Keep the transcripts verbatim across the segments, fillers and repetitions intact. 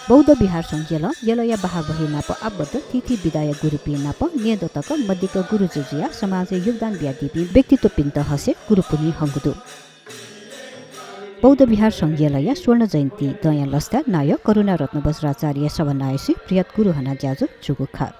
बौद्ध विहार संघ यलं यलया बाहाः बही नाप आबद्ध थीथी विधाया गुरुपिं नाप न्येदँ तक मदिक्क गुरुजु जुयाः समाजय् योगदान बियादीपिं व्यक्तित्वपिन्त हसे गुरुपुन्हि हंगु दु। बौद्ध विहार संघ यलया स्वर्ण जयन्ती दँया लसताय् नायः करुणारत्न बज्राचार्यया सभानायःसुइ बृहत् गुरु हना ज्याझ्वः जूगु खः।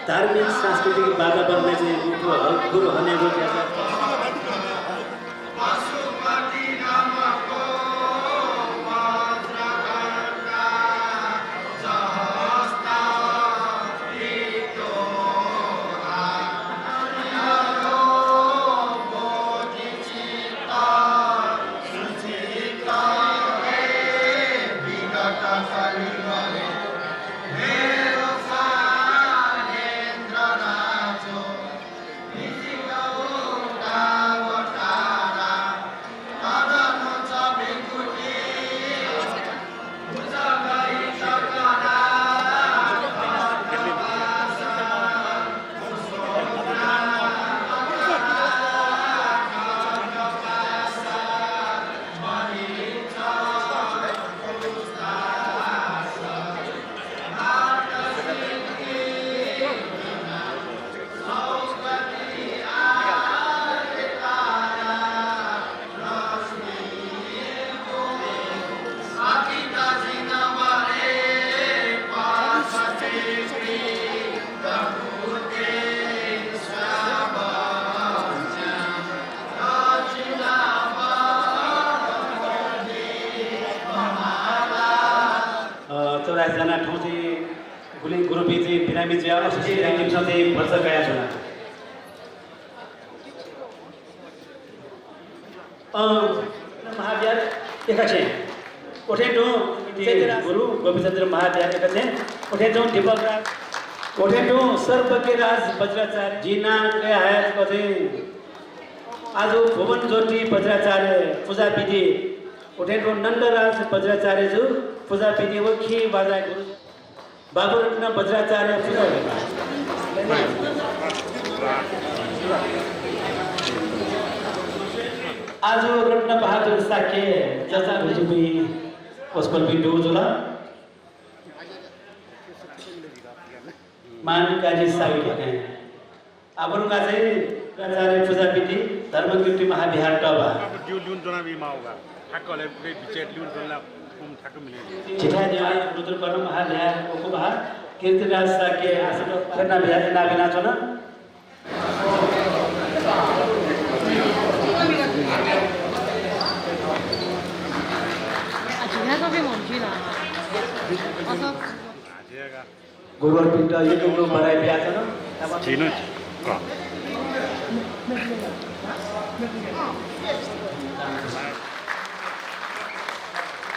धार्मिक सांस्कृतिक वातावरणय् चाहिँ गुरु ह-, गुरु हनेगु ज्याझ्वः। अ, चौरासी जना थौं चाहिँ गुलि गुरुपिं चाहिँ बिरामी जुयाः अफिस चाहिँ इमिसं चाहिँ भचा कयाच्वना। अ, महाविहार एकाछें। उथें तुं चैत्यराज गुरु गोपीचन्द्र महाविहार एकाछें। उथें तुं दीपक राज। उथें तुं सर्वज्ञराज वज्राचार्य। जिं नां कयाहयातःगु चाहिँ आजु भुवन ज्योति वज्राचार्य पुजा विधि। उथें तुं नन्दराज वज्राचार्य जु पुजा विधि व खी बाजा गुरु। बाबुरत्न वज्राचार्य पुजा। आजु रत्न बहादुर शाक्य चाचा भाजुपिं वसपोलपिं दुगु जुल। मान काजी साहु धकाः। आबरुका चाहिँ आचार्य पुजा विधि धर्मकीर्ति महाविहार टबा। अब दिउ लिउन जना बी माउगा। हाकले पुगे बिचे लिउन जना कुम ठाकु मिले। झिथाय् देवालय रुद्रकर्ण महाविहार ओकुबहा कीर्तिराज शाक्य आश्रम रत्न विहार इनाबिना च्वन। गुरुवरपिन्त यक्व यक्व बधाई बियाच्वना। झिन क।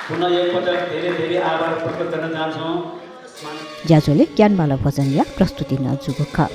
पुनः एकपटक धेरै धेरै आभार प्रकट गर्न चाहन्छौँ। ज्याझ्वलय् ज्ञानमाला भजनया प्रस्तुति नं जूगु खः।